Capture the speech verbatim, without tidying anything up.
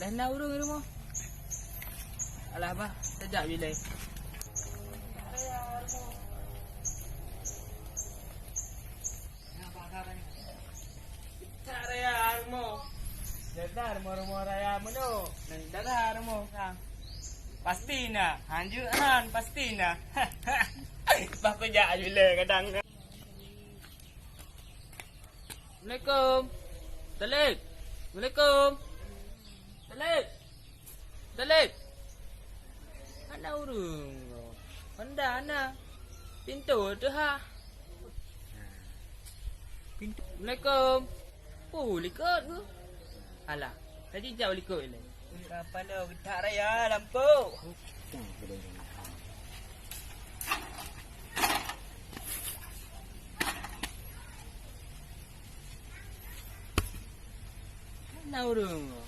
Dah na ureueng di rumoh. Alah bah, tajak bilai. Tak raya rumoh. Jaga rumoh-rumoh raya meunoe. Nan dara rumoh kang. Pasti na, hanjeuet han pasti na. Bah kujak bilai kadang. Assalamualaikum. Talib. Assalamualaikum. Talib. Talib. Hana ureueng. Honda hana. Pintoe teuhah. Pintoe. Assalamualaikum. Oh, likot ke? Alah, tadi jauh likot ilai. Kapalo geutak raya lampôh. Na ureueng.